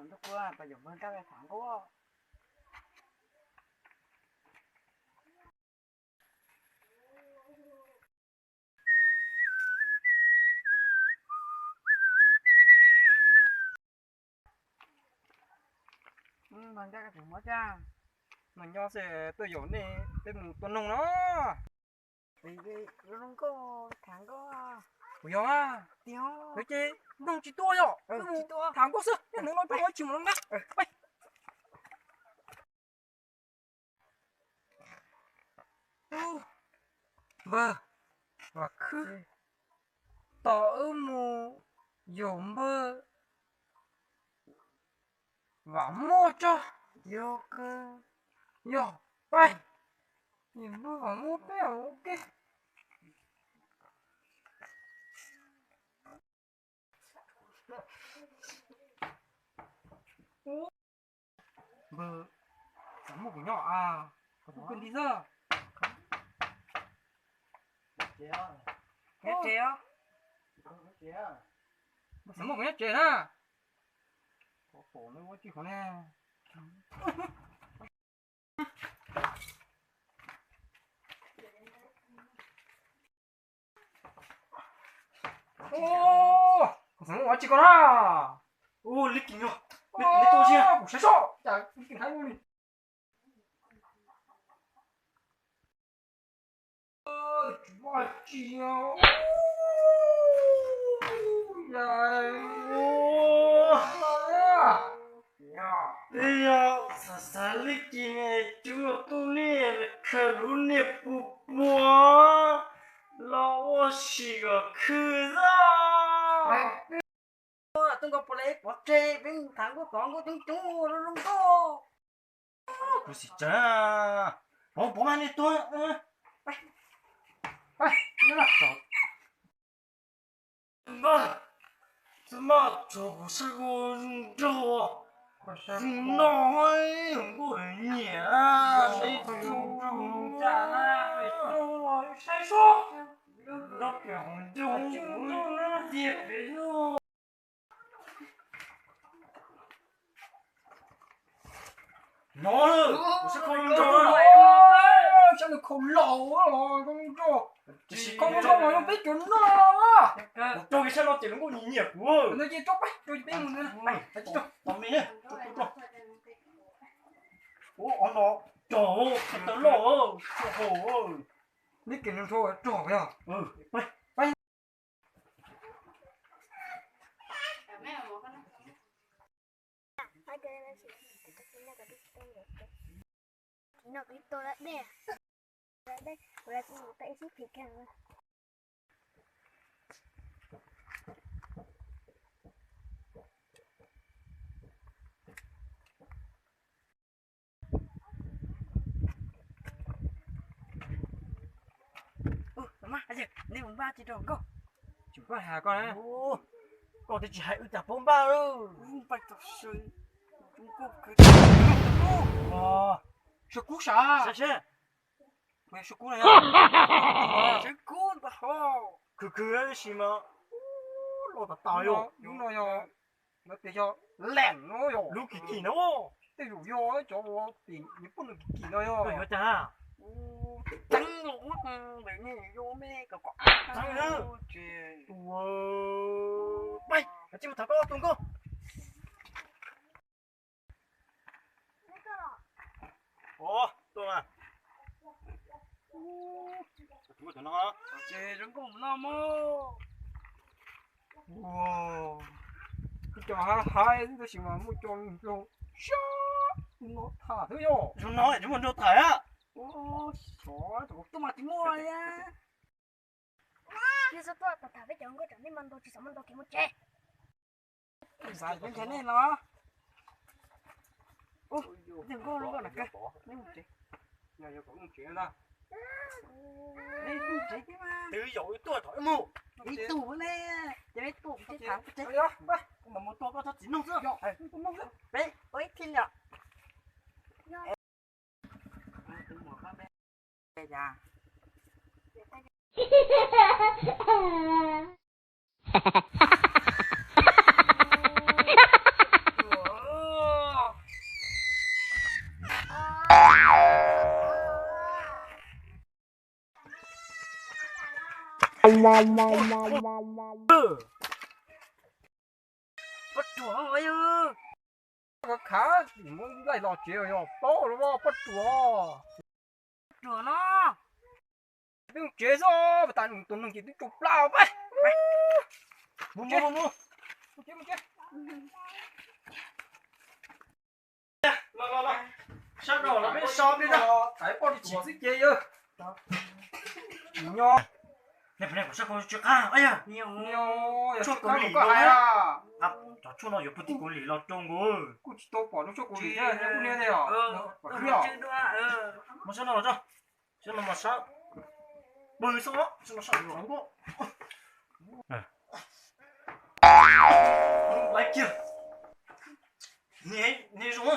Tus kuv pab yuav npawg Nkaj tham Nkauj. Mas nco xwb tuaj yaum nej peb mus tua noog no. Kuv yog, ces noog tsis tua yom, tham Nkauj xwb, nyob nws no peb ua tsis mus no na. Npawg Vam Khwb, tos wb mus yaum npawg Vam Muaj tso. Yog, npawg Vam Muaj peb ua ke. Npawg, Vam Muaj puas nyob a? Kuv kuj nti xwb. Vam Muaj puas nyob tsev na? Ua tsis koj na. Ua li kim no, li tuaj siab kuv saib soj cas li kim haib ua li. Tsis muaj tsis. Xav xav li kim cuj tub niag khaws lub niag pus puag los ua si kom khwv xwb. Tuaj nkaus puas li pov tseg peb mus tham Nkauj tod, Nkauj coob coob zoo zoo nkauj. Kuv xav tsev, pov pov mas nej tuaj. Txhob maj txog kuv saib kuv zoo nraug, zoo no, Nkauj nyiam, saib soj, nrog pem hauv ncauj tiag pem. No, kuv saib koj zoo nraug, saib nws khaus laus los zoo nraug, tiam sis koj zoo nraug mas yog peb cov noj. Kuv rau kiag sab no ces lawv Nkauj nyiam nyiam kuv. Ua, ob no rog, tau loj, tau hau. Neb kev nrog rog yog. Neb mus npaj tsis rau Nkauj. Tsis npaj has koj na. Koj twb tsis hais wb cas paub npaj lawm. Sawv kub sav. Sawv kub no yog. Sawv kub npaj ho. Khwv khwv tab sis mas loj tas tas yog. Lub no yog, lawv tias yog leem no yog. Lub kim kim no. Tej zaum yog cov uas tim nws poj nws kim kim no yog. Koj yuav cas? Tseeb los ntawm nej yuav me kom kom tseeb na. Tus, pab, cia kuv tham koj tus Nkauj. Ua, tuaj mas. Ces zoo nkauj mus noj mog. Ua, ib co haib haib tab sis mas muaj co zoo siab no tham xwb yog. Zoo no es muaj nrau tham a. Xyov, tuaj mas tsis muaj li. Yog xub tuaj tham peb cov nkauj tsam nej mas nrau tsis xav muaj nrau kev mus tsev. Xav nrhiav nej no. Ub, nkauj nkauj na, nej mus tsev. Yog kom mus tsev na. Nej mus tsev thiab mas. Twb yaum wb tuaj kom wb mus. Ib tug ne, ces ib tug thiab tham tsev. Kuv mam mus tua koj tsob txiv noog xwb. Peb ua ib team yom. Pob ruam, khav khav, mus laij los tsev yog paub los pob ruam. Pob ruam no. Twb tsev xwb, tas tus neeg ces twb tsau plab pab. Mus mus mus. Los los los, sab no los peb so peb no. Thaiv pob ruam xwb ces yog. Nyob. Tshuaj Kaus Lim no, cov tshuaj no yuav pug tim Kaus Lim los rau nkaus. Kuj tsis tau pom rau tshuaj Kaus Lim thiab, kuj niaj tej os. Mas sab no los tso, sab no mas sab pw xwb, sab no sab luam. Laiv kiag. Niag zoo.